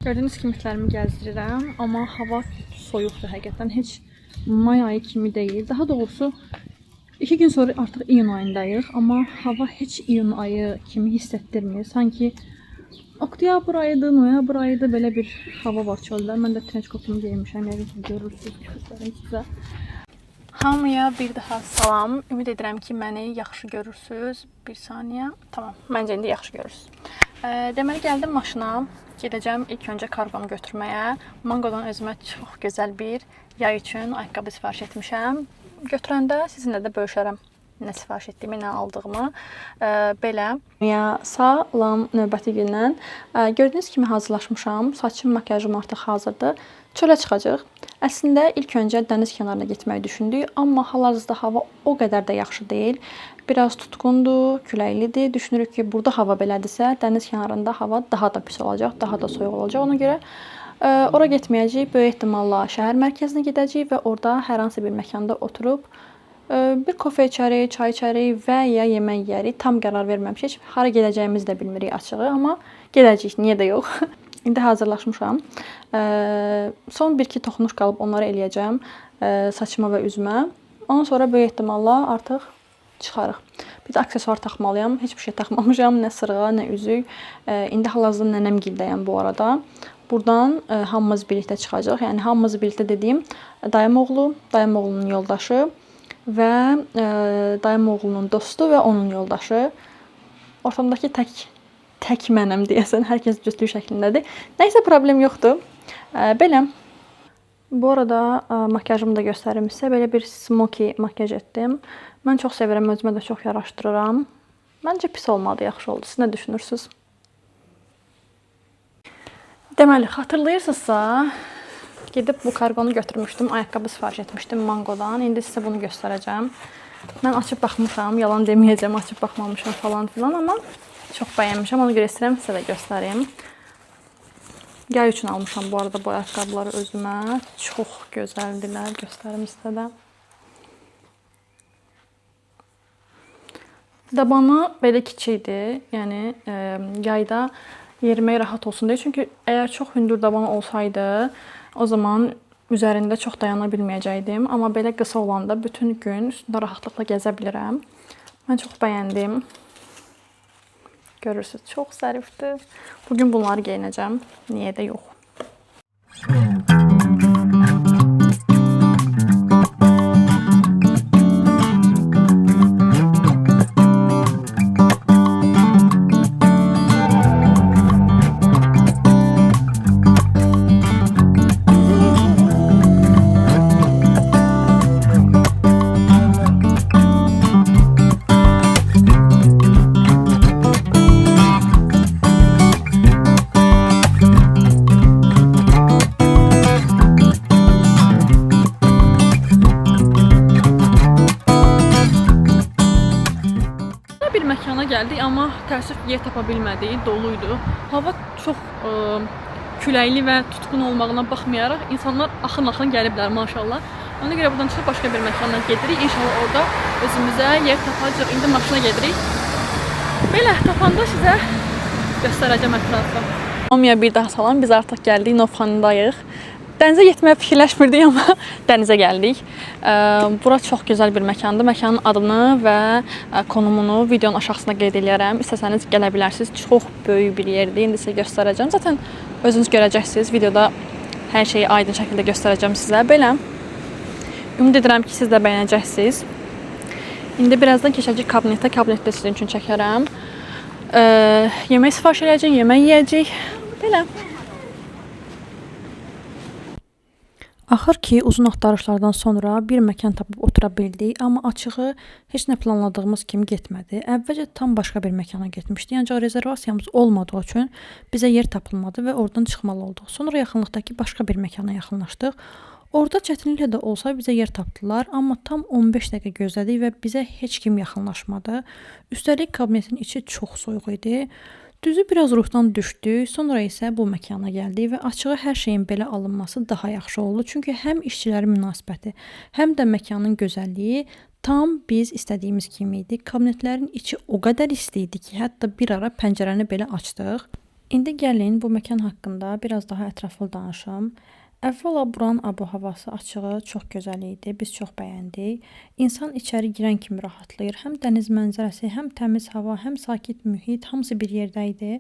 Gördüyünüz kimi itlərimi gəzdirirəm, amma hava soyuqdur həqiqətən. Heç may ayı kimi deyil. Daha doğrusu 2 gün sonra artıq iyun ayındayıq, amma hava heç iyun ayı kimi hiss etdirmir. Sanki oktyabr ayıdır, noyabr ayıdır, belə bir hava var çöldə. Mən də trenç kotumu geymişəm, yəqin ki görürsünüz, göstərim sizə. Hamıya bir daha salam. Ümid edirəm ki, məni yaxşı görürsüz. Bir saniyə. Tamam, məncə indi yaxşı görürsüz. Deməli gəldim maşına. Gedəcəm ilk öncə kargomu götürməyə. Mangodan özümə çox gözəl bir yay üçün ayaqqabı sifariş etmişəm. Götürəndə sizinlə də bölüşərəm nə sifariş etdiyimi, nə aldığımı. Belə. Ya salam növbəti gündən. Gördüyünüz kimi hazırlaşmışam. Saçım, makiyajım artıq hazırdır. Çölə çıxacağıq. Əslində ilk öncə dəniz kənarına getməyi düşündük, amma hal-hazırda hava o qədər də yaxşı deyil. Biraz tutqundur, küləklidir. Düşünürük ki, burada hava belədirsə, dəniz kənarında hava daha da pis olacaq, daha da soyuq olacaq. Ona görə ora getməyəcəyik. Böyük ehtimalla şəhər mərkəzinə gedəcəyik və orada hər hansı bir məkanda oturub bir kofe içərik, çay içərik və ya yemək yeyərik. Tam qərar verməmişik. Heç hara gedəcəyimizi də bilmirik açığı, amma gedəcəyik, niyə də yox. İndi hazırlaşmışam. Son 1-2 toxunuş qalıb, onları eləyəcəm saçıma və üzümə. Ondan sonra böyük ehtimalla artıq çıxarıq. Bir də aksesuar taxmalıyam. Heç bir şey taxmamışam, nə sırğa, nə üzük. İndi hal-hazırda nənəmgildəyəm bu arada. Buradan hamımız birlikdə çıxacağıq. Yəni hamımız birlikdə dediyim dayım oğlu, dayım oğlunun yoldaşı və dayım oğlunun dostu və onun yoldaşı. Ortamdakı tək mənəm deyəsən. Hər kəs cütlük şəklindədir. Nəysə problem yoxdur. Belə. Bu arada makiyajımı da göstərim sizə. Belə bir smoky makiyaj etdim. Mən çox sevirəm, özümə də çox yaraşdırıram. Məncə pis olmadı, yaxşı oldu. Siz nə düşünürsünüz? Deməli, xatırlayırsınızsa, gedib bu kargonu götürmüşdüm. Ayaqqabı sifariş etmişdim Mangodan. İndi sizə bunu göstərəcəm. Mən açıb baxmışam, yalan deməyəcəm, açıb baxmamışam falan filan, amma çox bəyənmişəm. Ona görə istəyirəm sizə də göstərim. Yay üçün almışam bu arada bu ayaqqabıları özümə. Çox gözəldilər, göstərim sizə də. Dabanı belə kiçikdir. Yəni yayda yerimək rahat olsun deyə. Çünki əgər çox hündür daban olsaydı, o zaman üzərində çox dayana bilməyəcəkdim. Amma belə qısa olanda bütün gün üstündə rahatlıqla gəzə bilirəm. Mən çox bəyəndim. Görürsünüz, çox zərifdir. Bugün bunları geyinəcəm. Niyə də yox. Bir məkana gəldik, amma təəssüf yer tapa bilmədik, doluydu. Hava çox küləkli və tutqun olmağına baxmayaraq insanlar axın-axın gəliblər maşallah. Ona görə buradan çıxıb başqa bir məkana gedirik. İnşallah orada özümüzə yer tapacağıq. İndi maşına gedirik. Belə tapanda sizə göstərəcəm ətrafı. Hamıya bir daha salam. Biz artıq gəldik, Novxanıdayıq. Dənizə getməyə fikirləşmirdik, amma dənizə gəldik. Bura çox gözəl bir məkandır. Məkanın adını və konumunu videonun aşağısında qeyd eləyərəm. İstəsəniz gələ bilərsiniz. Çox böyük bir yerdir. İndi sizə göstərəcəm. Zaten özünüz görəcəksiniz. Videoda hər şeyi aydın şəkildə göstərəcəm sizə. Belə. Ümid edirəm ki, siz də bəyənəcəksiniz. İndi birazdan keçəcəyik kabinetə. Kabinetdə sizin üçün çəkərəm. Yemək sifariş eləyəcəyik, yemək yeyəcəyik. Belə. Axır ki, uzun axtarışlardan sonra bir məkan tapıb otura bildik, amma açığı heç nə planladığımız kimi getmədi. Əvvəlcə tam başqa bir məkana getmişdik, ancaq rezervasiyamız olmadığı üçün bizə yer tapılmadı və oradan çıxmalı olduq. Sonra yaxınlıqdakı başqa bir məkana yaxınlaşdıq. Orada çətinliklə də olsa bizə yer tapdılar, amma tam 15 dəqiqə gözlədik və bizə heç kim yaxınlaşmadı. Üstəlik kabinetin içi çox soyuq idi. Düzü biraz ruhdan düşdük, sonra isə bu məkana gəldik və açığı hər şeyin belə alınması daha yaxşı oldu. Çünki həm işçilərin münasibəti, həm də məkanın gözəlliyi tam biz istədiyimiz kimi idi. Kabinetlərin içi o qədər isti idi ki, hətta bir ara pəncərəni belə açdıq. İndi gəlin bu məkan haqqında biraz daha ətraflı danışım. Əvvəla buranın ab-havası açığı çox gözəl idi. Biz çox bəyəndik. İnsan içəri girən kimi rahatlayır. Həm dəniz mənzərəsi, həm təmiz hava, həm sakit mühit, hamısı bir yerdə idi.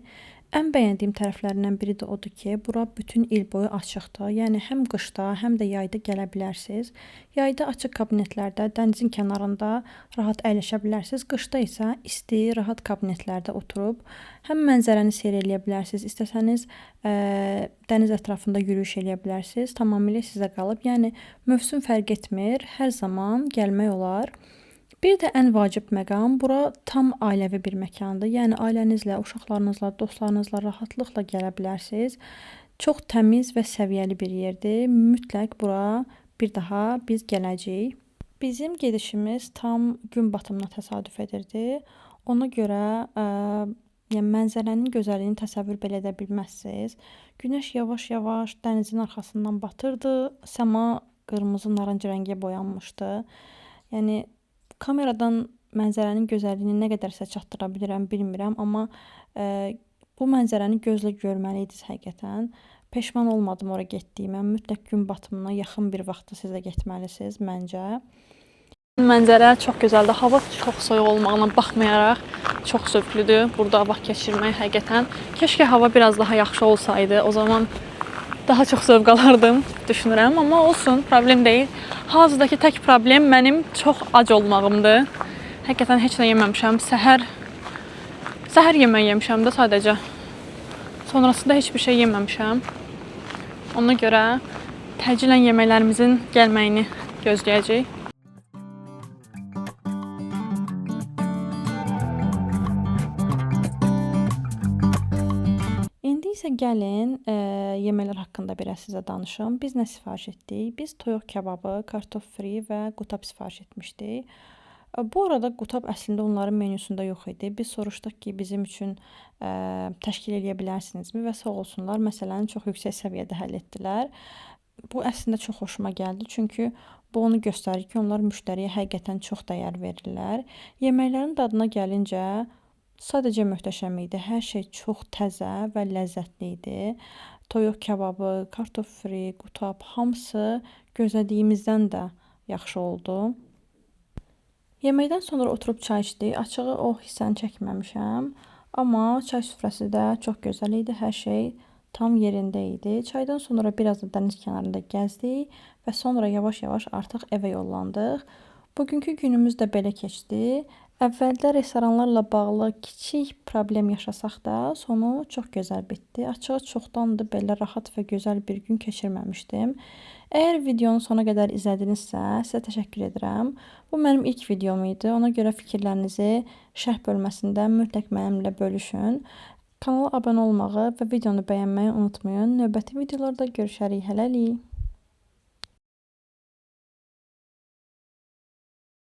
Ən bəyəndiyim tərəflərindən biri də odur ki, bura bütün il boyu açıqdır. Yəni həm qışda, həm də yayda gələ bilərsiniz. Yayda açıq kabinetlərdə, dənizin kənarında rahat əyləşə bilərsiniz. Qışda isə isti, rahat kabinetlərdə oturub həm mənzərəni seyr eləyə bilərsiniz, istəsəniz dəniz ətrafında yürüyüş eləyə bilərsiniz. Tamamilə sizə qalıb. Yəni mövsüm fərq etmir, hər zaman gəlmək olar. Bir də ən vacib məqam, bura tam ailəvi bir məkandır. Yəni ailənizlə, uşaqlarınızla, dostlarınızla rahatlıqla gələ bilərsiniz. Çox təmiz və səviyyəli bir yerdir. Mütləq bura bir daha biz gələcəyik. Bizim gedişimiz tam gün batımına təsadüf edirdi. Ona görə yəni mənzərənin gözəlliyini təsəvvür belə edə bilməzsiniz. Günəş yavaş-yavaş dənizin arxasından batırdı. Səma qırmızı narınc rəngə boyanmışdı. Yəni kameradan mənzərənin gözəlliyini nə qədər sizə çatdıra bilirəm, bilmirəm, amma bu mənzərəni gözlə görməli idiniz həqiqətən. Peşman olmadım ora getdiyimə. Mütləq gün batımına yaxın bir vaxtda siz də getməlisiniz məncə. Mənzərə çox gözəldir. Hava çox soyuq olmağına baxmayaraq çox zövqlüdür burada vaxt keçirmək həqiqətən. Keşkə hava biraz daha yaxşı olsaydı. O zaman daha çox zövq alardım düşünürəm, amma olsun, problem deyil. Hazırdakı tək problem mənim çox ac olmağımdır. Həqiqətən heç nə yeməmişəm. Səhər yemək yemişəm də sadəcə. Sonrasında heç bir şey yeməmişəm. Ona görə təcilən yeməklərimizin gəlməyini gözləyəcəyik. İndi isə gəlin yeməklər haqqında biraz sizə danışım. Biz nə sifariş etdik? Biz toyuq kebabı, kartof fri və qutab sifariş etmişdik. Bu arada qutab əslində onların menyusunda yox idi. Biz soruşduq ki, bizim üçün təşkil eləyə bilərsinizmi və sağ olsunlar, məsələni çox yüksək səviyyədə həll etdilər. Bu əslində çox xoşuma gəldi, çünki bu onu göstərir ki, onlar müştəriyə həqiqətən çox dəyər verirlər. Yeməklərin dadına gəlincə sadəcə möhtəşəm idi. Hər şey çox təzə və ləzzətli idi. Toyuq kebabı, kartof fri, qutab hamısı gözlədiyimizdən də yaxşı oldu. Yeməkdən sonra oturub çay içdik. Açığı o hissəni çəkməmişəm. Amma çay süfrəsi də çox gözəl idi. Hər şey tam yerində idi. Çaydan sonra biraz da dəniz kənarında gəzdik və sonra yavaş-yavaş artıq evə yollandıq. Bugünkü günümüz də belə keçdi. Əvvəldə restoranlarla bağlı kiçik problem yaşasaq da, sonu çox gözəl bitdi. Açığı çoxdandır belə rahat və gözəl bir gün keçirməmişdim. Əgər videonu sona qədər izlədinizsə, sizə təşəkkür edirəm. Bu mənim ilk videom idi. Ona görə fikirlərinizi şərh bölməsində mütləq mənimlə bölüşün. Kanala abunə olmağı və videonu bəyənməyi unutmayın. Növbəti videolarda görüşərik. Hələlik.